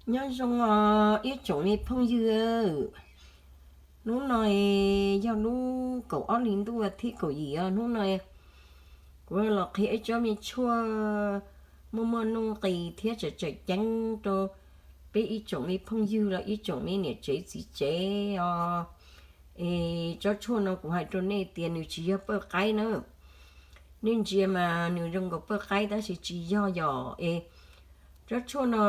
Nyob zoo os ib tsoom me phooj ywg, hnub no yog lub kaum ob hli ntuj thib kaum yim os. Hnub no kuv los qhia ib tsob me tshuaj muaj muaj nuj nqis thiab tseem tseem ceeb rau peb ib tsoom me phooj ywg los ib tsoom me niam tsev txiv tsev os. Es tsob tshuaj no kuv hais rau nej tias nws tsis yog pawj qaib na. Nej ntsia mas nws zoo nkaus pawj qaib tab sis tsis yog yom. Es tsob tshuaj no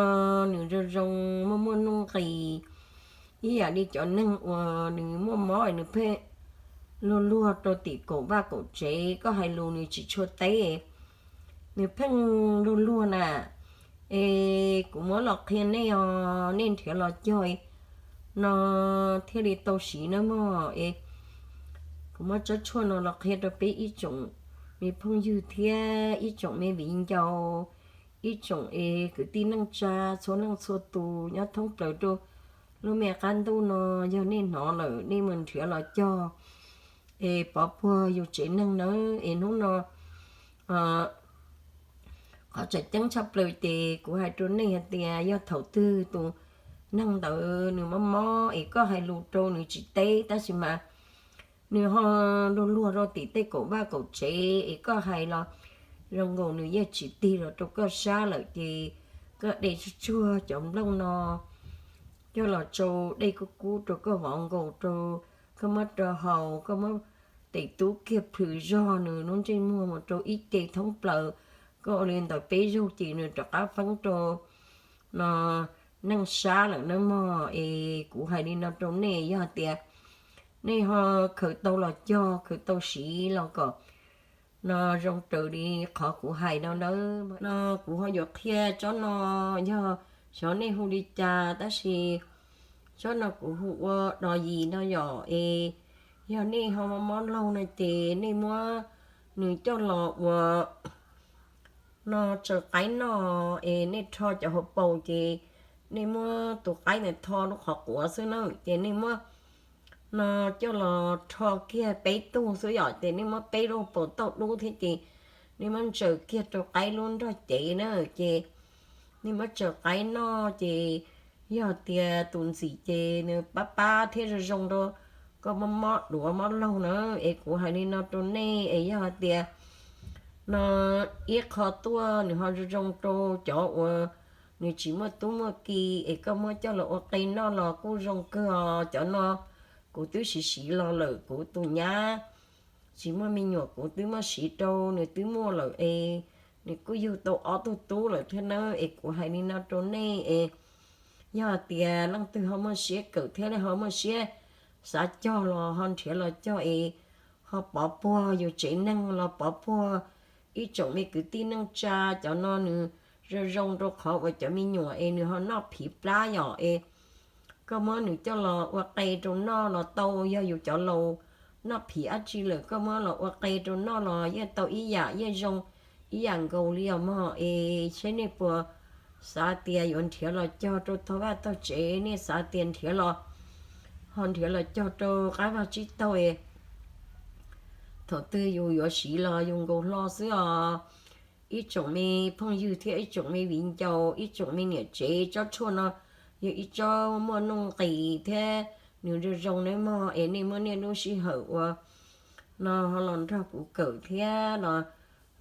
nws zoo zoo muaj muaj nuj nqis ib yam li cov neeg uas nws muaj mob nws pheej luag luag rau tim kaum vaj kaum tsev, koj hais lus nws tsis tshua teb, nws pheej luag luag na. Es kuv muab los qhia nej os, nej nrhiav los cog no thiaj li tau siv nawb mog. Es kuv muab tsob tshuaj no los qhia rau peb ib tsoom me phooj ywg thiab ib tsoom me viv ncaus, ib tsoom es kwv tij neej tsa txhua leej txhua tus nyob thoob plaws rau lub me qab ntuj no, yog nej hnov lawm nej mus nrhiav los cog es pov puag yus tsev neeg nawb. Es hnub no qhov tseem ceeb tshaj plaws ces kuv hais rau nej hais tias yog thaum twg tus neeg ntawd nws mob mob es koj hais lus rau nws tsis teb tab sis mas nws ho luag luag rau tim tej kaum vaj kaum tsev es koj hais los zoo nkaus nws yeej tsis tig los rau koj sab lawm ces koj de tsuag tsuag cov nplooj no coj los tsau dej kub kub rau koj vov nkaus rau koj muab rau haus, koj muab tes tub kiag plhws zog nws lub ntsej muag mus rau ib ce thoob plaws, koj ua li ntawd peb zaug ces nws rov qab feeb rau no neej sab lawm nawb mog. Es kuv hais li no rau nej, yog tias nej ho khaws tau los cog khaws tau siv los kom no zoo raws li qhov kuv hais no nawb. No kuv ho yuav qhia tsob no, yog xyov nej hu li cas tab sis tsob no kuv hu ua dos yim no yom. Es yog nej ho mob mob laug no ces nej muab nws coj los ua no tsaws qaib noj, es nej rho cov hauv paus ces nej muab tus qaib ntawd tho lub qhov quav xwb na, ces nej muab no coj los rho kiag peb tug xwb yom, ces nej muab peb lub paus tauj dub thiab ces nej muab ntsaws kiag rau qaib lub nrog cev na, ces nej muab tsaws qaib noj ces yog tias tus ntxim ces nws pab pab thiab zoo zoo rau koj mob mob duav mob laug na. Es kuv hais li no rau nej, es yog hais tias no ib qho tuaj nws ho zoo zoo rau cov uas nws tsis muaj tub muaj ki, es koj muab coj los ua qe noj los kuj zoo kawg os. Cov no kuv twb siv siv los lawm, kuv tus nyab tsis muaj me nyuam kuv twb muab siv rau nws twb muaj lawm es nws kuj yug tau ob tug tub lawm thiab nawb. Es kuv hais li no rau nej es yog hais tias leej twg ho muaj siab kawm thiab ho muaj siab xav cog los ho nrhiav los cog es ho pov puag yus tsev neeg los pov puag ib tsoom me kwv tij neej tsa. Cov no nws zoo zoo rau qhov uas cov me nyuam es nws ho noj phiv plab yom, es koj muab nws coj los ua qe rau noj los tau. Yog yus cov laus noj phiv dab tsi lawm koj muab los ua qe rau noj los yeej tau ib yam, yeej zoo ib yam nkaus li os mog. Es seb nej puas xav tias yuav nrhiav los cog rau tog vaj tog tsev, nej xav tias nrhiav los ho nrhiav los cog rau qab vaj tsib taug es thaum twg yus yuav siv los yus nkaus hlo xwb os. Ib tsoom me phooj ywg thiab ib tsoom me viv ncaus, ib tsoom me niam tsev, tsob tshuaj no yog ib tsob muaj nuj nqis thiab nws zoo zoo nawb mog. Es nej muab nej lub sij hawm uas no ho los nrog kuv kawm thiab los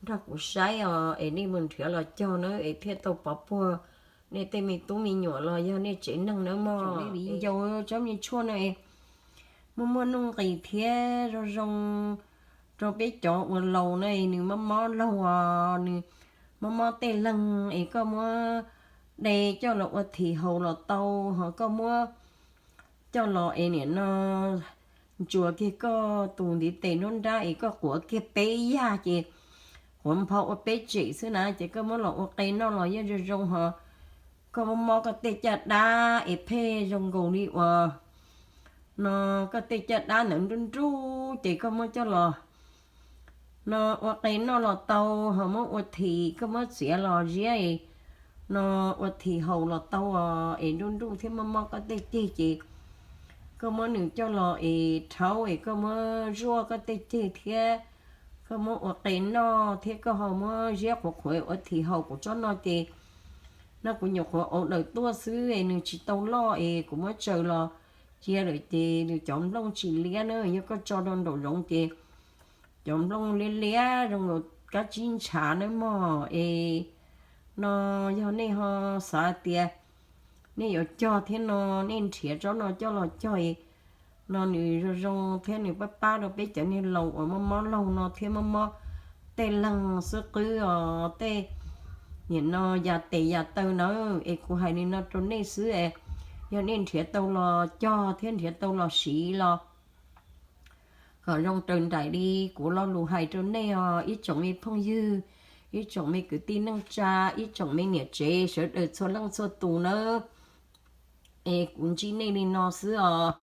nrog kuv saib os, es nej mus nrhiav los cog nawb es thiaj tau pov puag nej tej me tub me nyuam los yog nej tsev neeg nawb mog. Viv ncaus, tsob me tshuaj no muaj muaj nuj nqis thiab zoo zoo rau peb cov uas laus na, nws mob mob laug os, nws mob mob tej leeg es koj muab de coj los ua thim haus los tau, ho koj muab coj los es nim no ntsuas kiag koj tus ntiv tes nruab nrab es koj quav kiag peb yag ces quav npho ua peb tsem xwb na, ces koj muab los ua qe noj los yeej zoo zoo. Ho koj mob mob koj tej caj dab es pheej zoo nkaus li uas no koj tej caj dab ntawd nruj nruj ces koj muab coj los no ua qe noj los tau, ho muab ua thim, koj muab txiav los ziab no ua thim haus los tau os. Es nruj nruj thiab mob mob koj tej ceg ces koj muab nws coj los es rhaub es koj muab zuaj koj tej ceg thiab koj muab ua qe noj thiab koj ho muab ziab qhuav qhuav ua thim haus. Kuv tsob no ces no kuv nyuam qhuav ua daws tuaj xwb es nws tsis tau loj es kuv muab tsaws los cia lawm ces nws cov nplooj tsis liab na. Yog koj tso rau nraum zoov ces cov nplooj liab liab zoo nkaus kab tsib ntshav nawb mog. Es no yog nej ho xav tias nej yuav cog thiab no, nej nrhiav tsob no coj los cog no nws zoo zoo thiab nws pab pab rau peb cov niag laus uas mob mob laug no thiab mob mob tej leeg xwb qwb os, tej nim no yas tes yas taw na. Es kuv hais li no rau nej xwb es yog nej nrhiav tau los cog thiab nrhiav tau los siv los kom zoo raws nraim li kuv lo lus hais rau nej os ib tsoom me phooj ywg, ib tsoom me kwv tij neej tsa, ib tsoom me niam tsev sawv daws txhua leej txhua tus nawb. Es kuv ntsib nej li no xwb os.